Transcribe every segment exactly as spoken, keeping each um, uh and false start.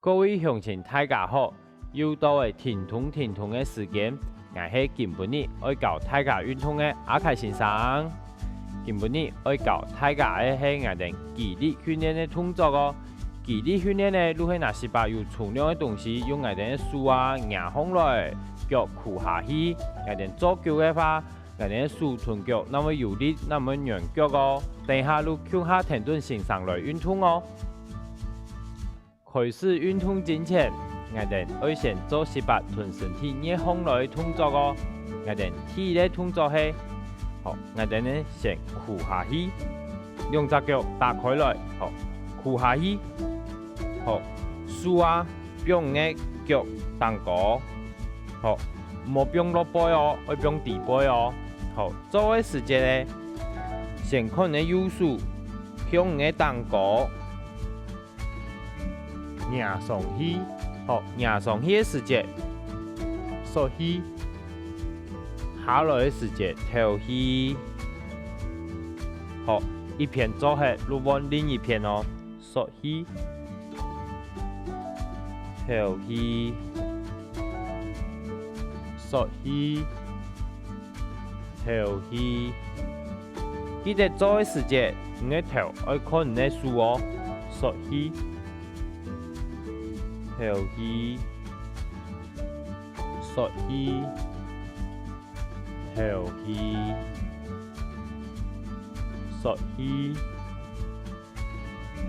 各位鄉親大家好，又到了停動停動个時間，𠊎係今晡日愛教大家運動个阿凱先生。今晡日愛教大家个係𠊎兜肌力訓練个動作哦。肌力訓練呢，就係拿息把有重量个東西，用𠊎兜个手啊擎䟘來，腳跍下去。𠊎兜做久个話， 𠊎兜个手同腳正會有力，正毋會軟腳哦。等一下就共下跈等先生來運動哦。開始運動進前，𠊎兜愛先做息把同身體熱䟘來个動作哦。𠊎兜第一个動作係，好，𠊎兜呢先跍下去，兩隻腳打開來，好，跍下去，好，手啊放你个腳頂高，好，莫放落背哦，愛放底背哦。好， 做个時節呢，先看你个右手，向你个頂高擎上去，好，擎上去个時節，欶氣，下來个時節，敨氣。好，一片做忒，就換另一片哦。 欶氣，敨氣，欶氣，敨氣。記得做个時節，你个頭愛看你个手哦。欶氣，敨氣，欶氣，敨氣，欶氣。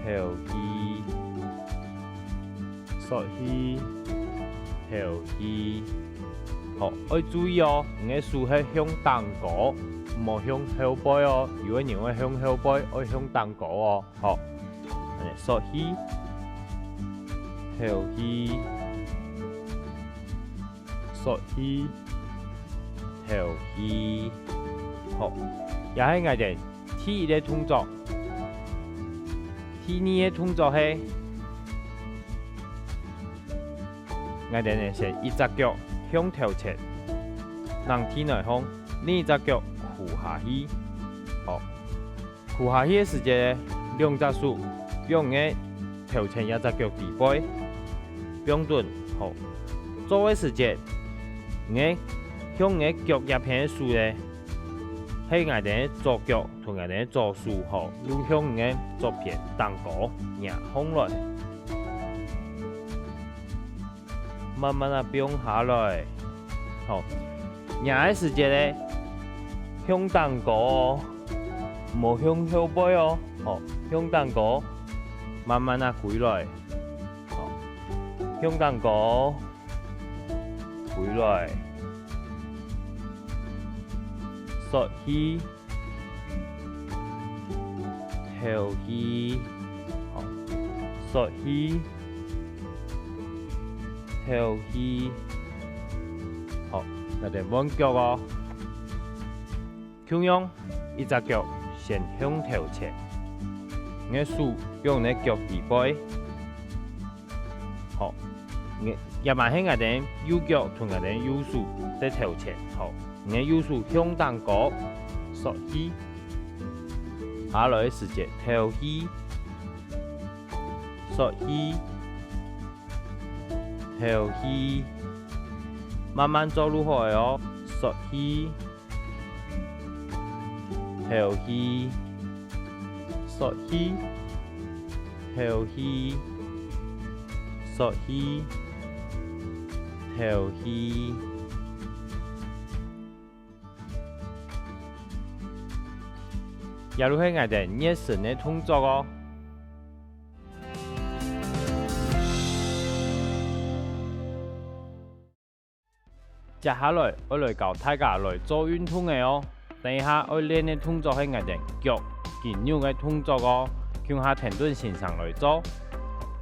敨氣，欶氣，敨氣。好，愛注意哦，你个手係向頂高，毋好向後背哦。有个人會向後背，愛向頂高哦。好，恁呢，欶氣，敨氣， 欶氣，敨氣。好，這係𠊎兜第一个動作。第二个動作係，𠊎兜呢先一隻腳向頭前，躪地泥項，另一隻腳跍下去。好， 跍下去个時節，兩隻手放你个頭前這隻腳底背，放等，好。做个時節，你个向你个腳這片个手呢，係𠊎兜个左腳同𠊎兜个左手，好，就向你个左片頂高擎䟘來。 慢慢仔放下來。好，擎个時節呢，向頂高哦，毋好向後背哦。好，向頂高，慢慢仔歸來。好，向頂高，歸來。欶氣， 敨氣，好，欶氣，敨氣。好，𠊎兜換腳哦。共樣，一隻腳先向頭前，你个手放你个腳底背。 好，你，這滿係𠊎兜右腳同𠊎兜右手在頭前，好，你个右手向頂高，欶氣，下來个時節敨氣，欶氣，敨氣，慢慢做就好了哦，欶氣， 敨氣，欶氣，敨氣，欶氣，敨氣。這就係𠊎兜熱身个動作哦。 接下來，愛來教大家來做運動个哦。等一下愛練个動作係𠊎兜腳筋肉个動作哦，共下跈等先生來做。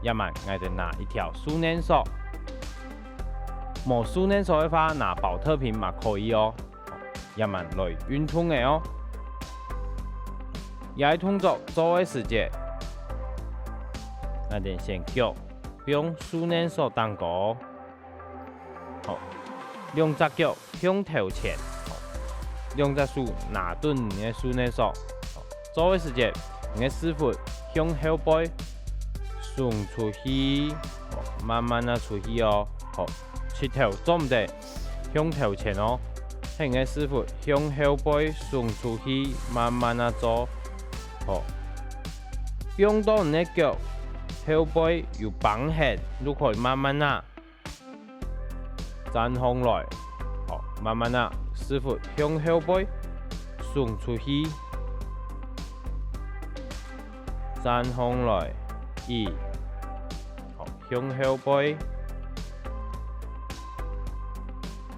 這滿𠊎兜拿一條樹奶索，無樹奶索个話，拿寶特瓶嘛可以哦。這滿來運動个哦。這个動作做个時節，𠊎兜先腳放樹奶索頂高。 好，兩隻腳向頭前，好，兩隻手拿等你个樹奶索。好，做个時節，你个屎朏向後背，送出去，好，慢慢仔出去哦。好，膝頭做毋得向頭前哦，係你个屎朏向後背送出去，慢慢仔做。好，放到你个腳後背有繃忒，就可以慢慢仔 站䟘來，好，慢慢仔，屎朏向後背送出去，站䟘來，一，好，向後背，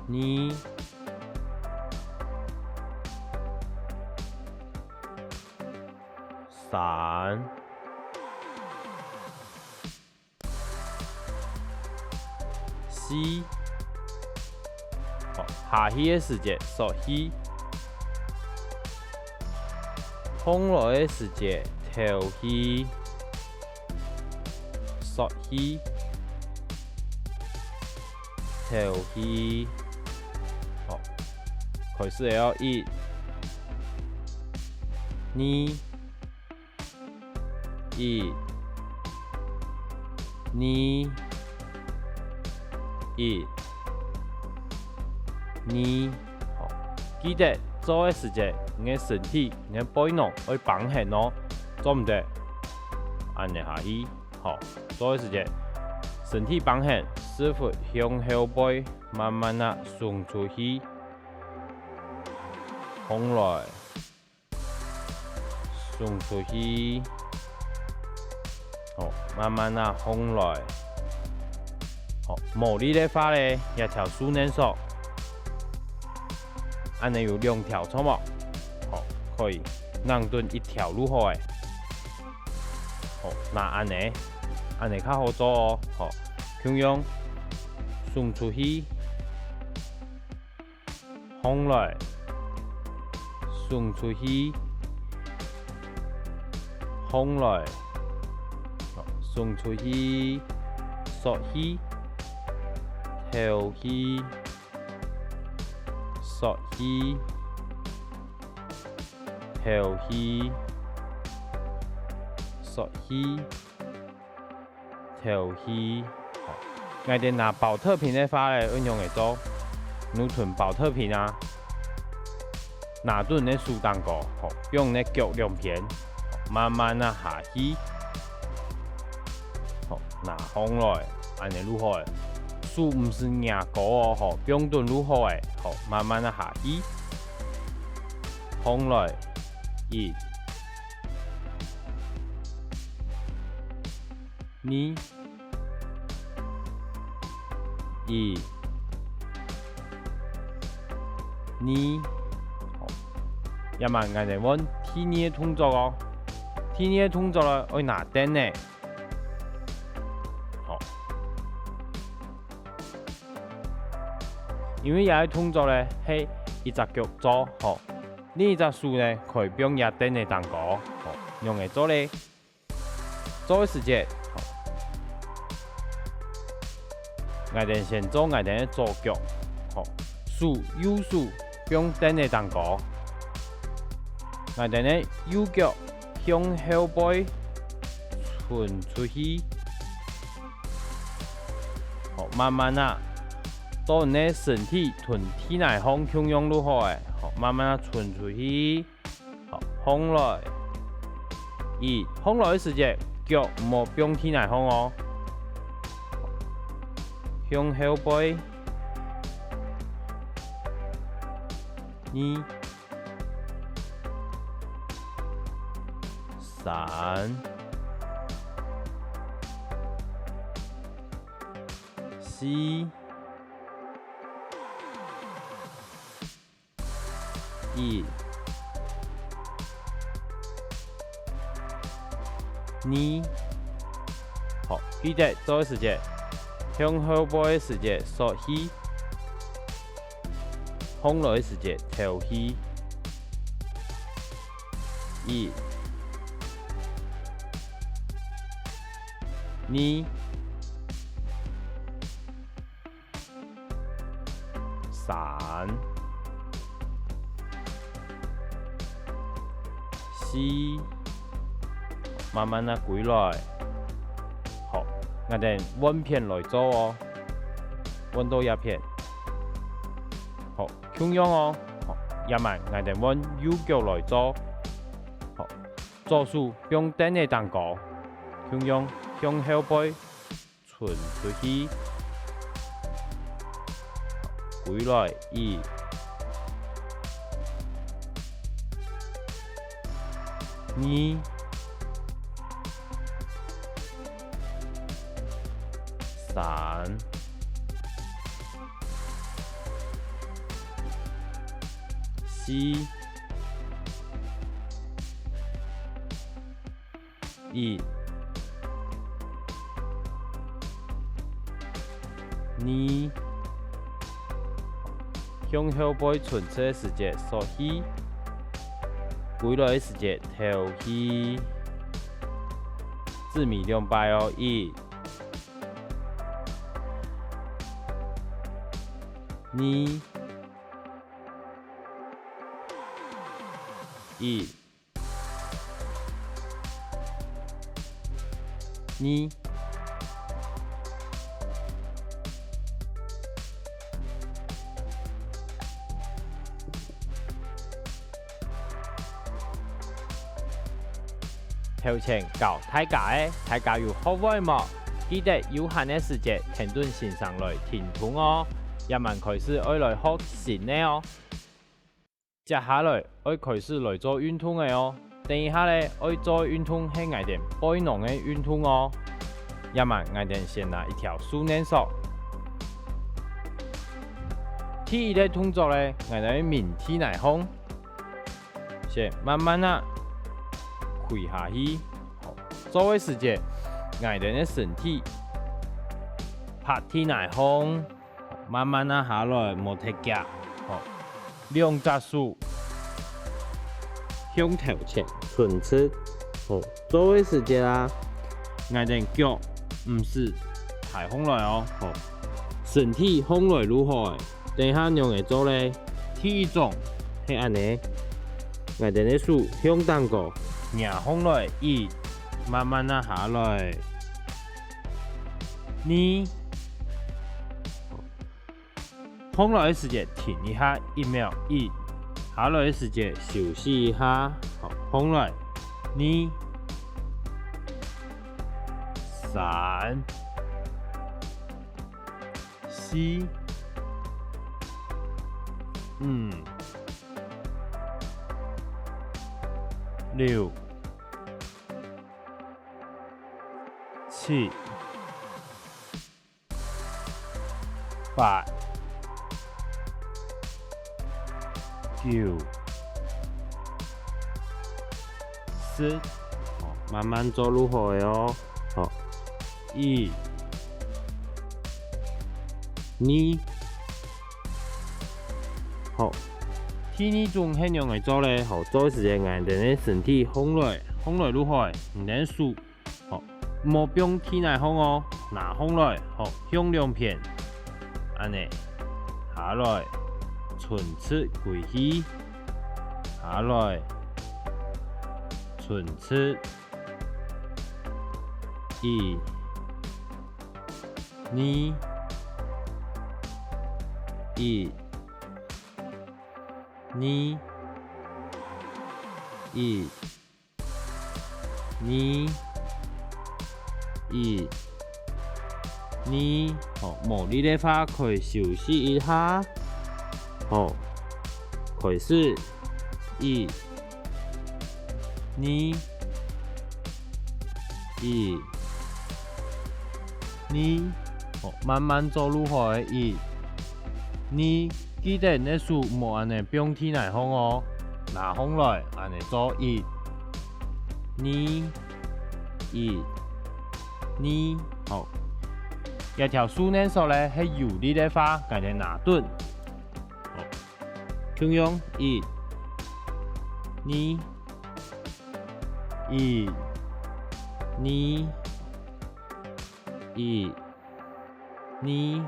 二，三， 四，好，下去个時節欶氣，䟘來个時節敨氣，欶氣，敨氣。好，開始了哦，一、二、 一、二、一、二。好，記得做个時節，你个身體、你个背囊愛繃忒哦，做毋得恁仔下去。好，做个時節，身體繃忒，屎朏向後背，慢慢仔送出去，䟘來。 送出去。好，慢慢仔䟘來。好，無力个話咧，這條樹奶索，恁仔有兩條著無？好，可以，攏斷一條就好咧。好，那恁仔，恁仔較好做哦。好，共樣送出去。 䟘來，送出去，䟘來，送出去，欶氣，敨氣，欶氣，敨氣，欶氣。 敨氣。好，𠊎兜拿寶特瓶个話咧，愛仰仔做？你同寶特瓶啊，拿到你个手頂高，好，放你个腳兩片，好，慢慢仔下去。好，拿䟘來，恁仔就好咧。手毋使擎高哦，好，放等就好咧。好，慢慢仔下去。䟘來，一、 二、一、二。好，這滿𠊎兜換第二个動作哦。第二个動作呢，愛拿凳仔。好。因為這个動作呢，係一隻腳做，好，另一隻手呢，可以放這凳仔頂高，好，仰仔做咧？ 做个時節，好，𠊎兜先做𠊎兜个左腳，好，手右手放凳仔頂高。𠊎兜个右腳向後背伸出去，好，慢慢仔，到你个身體同地泥項共樣就好咧，好，慢慢仔伸出去。 好，䟘來。一，䟘來个時節，腳毋好放地泥項哦。向後背。二、三、四、 一、二。好，記得做个時節，向後背个時節欶氣，䟘來个時節敨氣。一、二、 三、四，慢慢仔歸來。，𠊎兜換片來做哦。換到這片。好，共樣哦。好，這滿𠊎兜換右腳來做。好，左手放凳仔頂高，共樣向後背伸出去，歸來一、二、三、四、 一、二，向後背伸直个時節欶氣，歸來个時節敨氣。最尾兩擺哦，一、二、一。 二。頭前教大家个，大家有學會無？記得有閒个時節，跈等先生來停動哦。這滿開始愛來學新个哦。 接下來愛開始來做運動个哦。等一下咧，愛做个運動係𠊎兜背囊个運動哦。這滿𠊎兜先拿一條樹乳索。第一个動作咧，𠊎兜愛眠地泥項，先慢慢仔跪下去。好，做个時節，𠊎兜个身體趴地泥項， 慢慢仔下來，莫忒遽。好，兩隻手向頭前伸直。好，做个時節啊，𠊎兜腳毋使抬項來哦。好，身體項來就好咧。等一下仰仔做咧？第一種係恁仔，𠊎兜个手向頂高擎項來，一，慢慢仔下來，二， 項來个時節停一下，一秒，一。下來个時節休息一下，好，項來，二、三、四、五、六、七、 八、九、十，好，慢慢做就好咧哦。好，一、二，好。第二種係仰仔做咧？好，做个時節𠊎兜个身體項來，項來就好咧，你兜手 好，莫放地泥項哦，拿項來，好，向兩片，恁仔，下來，伸直歸去，下來，伸直，一、二、一、二、一、 二、一、二，好，無力个話可以休息一下。好，開始，一、二、一、二，好，慢慢做就好咧，一、二，記得你个手莫恁仔放地泥項哦，拿項來，恁仔做，一、 二、一、二，好。這條樹乳索咧係有力个話，𠊎兜拿等。好，共樣，一、二、一、二、一、二。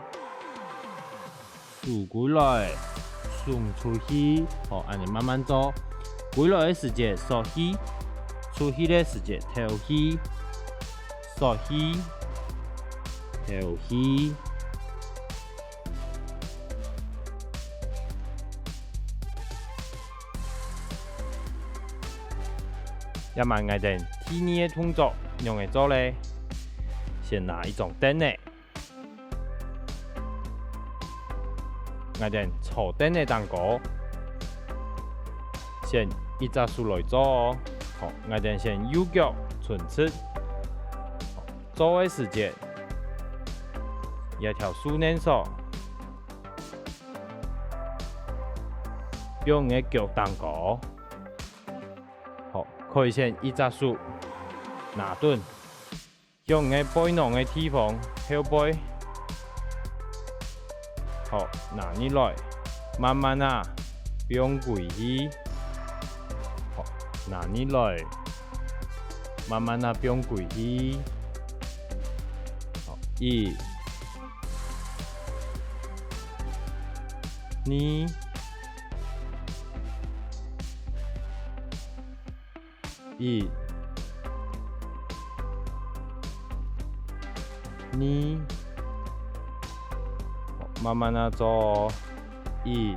收歸來，送出去，好，恁仔慢慢做。歸來个時節欶氣，出去个時節敨氣，欶氣，敨氣。這下𠊎兜第二个動作仰仔做咧？先拿一張凳仔， 𠊎兜坐凳仔頂高，先一隻手來做哦。好，𠊎兜先右腳伸直。好，做个時節，這條樹乳索放你个腳頂高。好，開先一隻手拿等， 向你个背囊个地方後背。好，拿入來，慢慢仔放歸去。好，拿入來，慢慢仔放歸去。好，一、二、 一、二，慢慢仔做哦。一、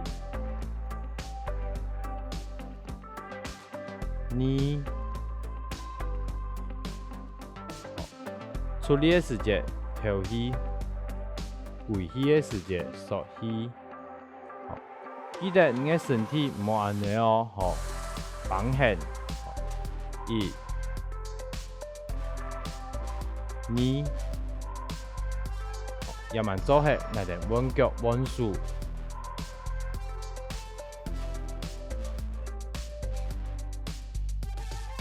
二。好，出力个時節敨氣，歸去个時節欶氣。 好，記得你个身體毋好恁仔哦，好，繃絚。好，一、二。好，這下做忒，𠊎兜換腳換手。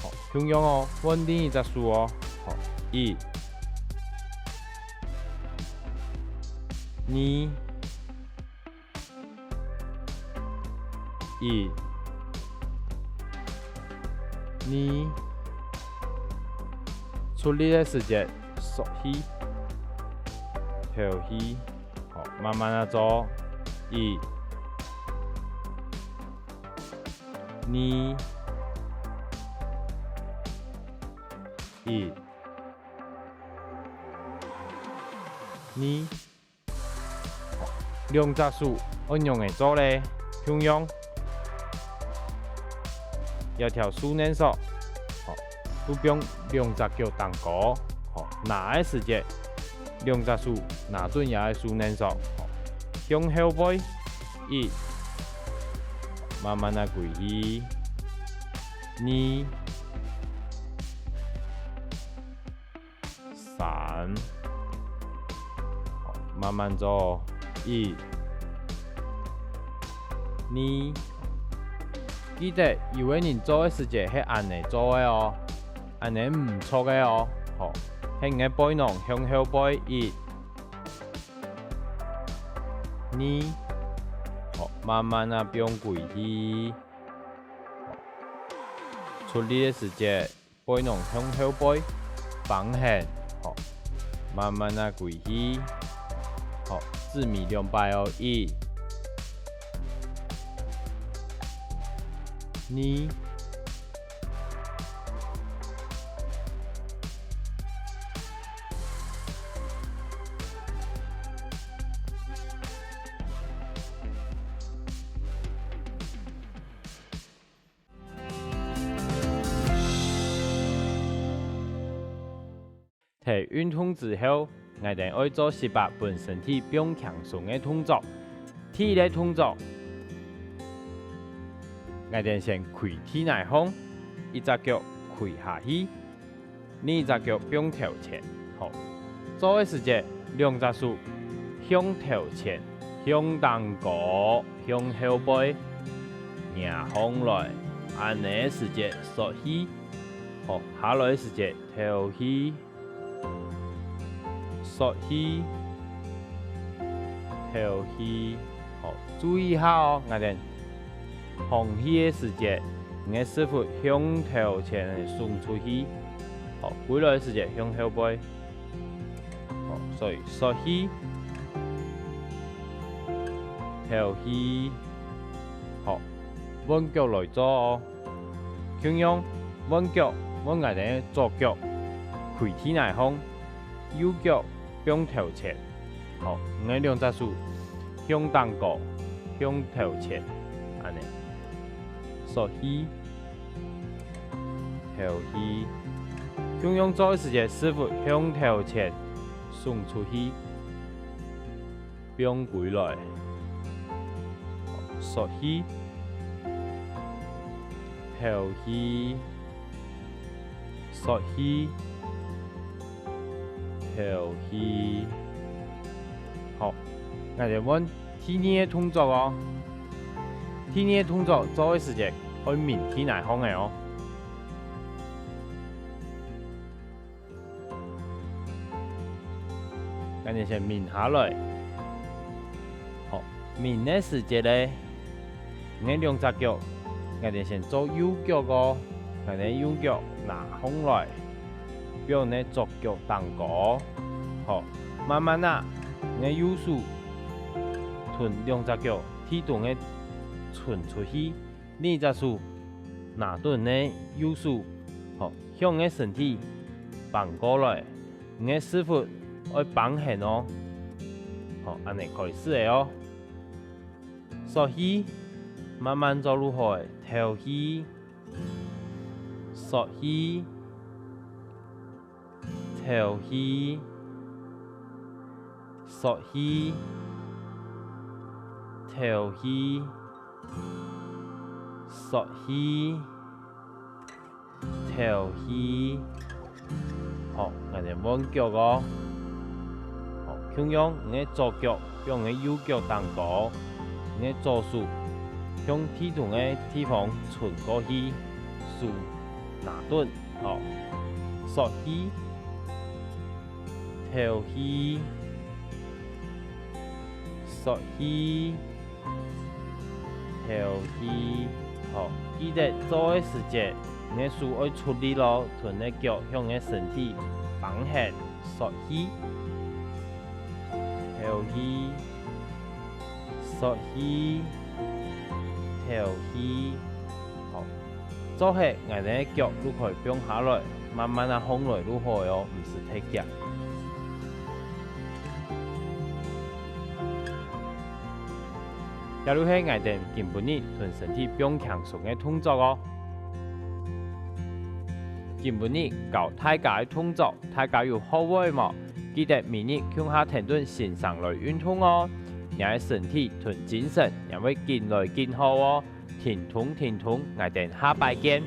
好，共樣哦，換另一隻手哦。好，一、二。 一、二。出力个時節欶氣、敨氣。好，慢慢仔做。一、二、一、二。 兩隻手愛仰仔做咧？共樣，這條樹乳索，好，就放兩隻腳頂高，好，拿个時節，兩隻手拿準這个樹乳索，好，向後背，一，慢慢仔歸去，二， 三，好，慢慢做，一、二。記得有个人做个時節係恁仔做个哦，恁仔毋著个哦。好，係你个背囊向後背，一、二。好，慢慢仔放歸去。好，出力个時節， 背囊向後背，繃絚，好，慢慢仔歸去，好，最尾兩擺哦，一、二。 忒運動之後，𠊎兜愛做息把分身體放輕鬆个動作。第一个動作，𠊎兜先跪地泥項，一隻腳跪下去，另一隻腳放頭前。好，做个時節，兩隻手向頭前、向頂高、向後背，擎䟘來，恁仔个時節欶氣。 好，下來个時節敨氣，欶氣，敨氣。好，注意下哦，𠊎兜䟘起个時節，你个屎朏向頭前送出去。好，歸來个時節向後背。好，所以欶氣，敨氣。好，換腳來做哦。 共樣，換腳，換𠊎兜个左腳跪地泥項，右腳放頭前。好，你个兩隻手向頂高，向頭前，恁呢。欶氣，敨氣。共樣做个時節，屎朏向頭前送出去，放歸來。欶氣，敨氣。 欶氣，敨氣。好，𠊎兜換第二个動作哦。第二个動作做个時節，愛抿地泥項个哦。𠊎兜先抿下來。好，抿个時節咧， 你个兩隻腳，𠊎兜先做右腳哦，𠊎兜右腳拿䟘來，放你个左腳頂高。好，慢慢仔，你个右手同兩隻腳地中个伸出去，另一隻手拿等你个右手，好，向你个身體挷過來，你个屎朏愛挷絚哦。好，恁呢開始了哦。 欶氣，慢慢做就好了，敨氣，欶氣，敨氣，欶氣，敨氣，欶氣。 敨氣。好，𠊎兜換腳哦。好，共樣你个左腳放你个右腳頂高，你个左手向地中个地方伸過去，手拿等，好，欶氣，敨氣，欶氣。 敨氣。好，記得做个時節，你个手愛出力哦，同你个腳向你个身體挷絚，欶氣。敨氣，欶氣，敨氣。好，做好𠊎兜个腳就可以放下來，慢慢仔䟘來就好了哦，毋使忒遽。 這就係𠊎兜今晡日同身體放輕鬆个動作哦。今晡日教大家个動作，大家有學會無？記得每日共下跈等先生來運動哦，若个身體同精神也會緊來緊好哦。停動停動，𠊎兜下擺見。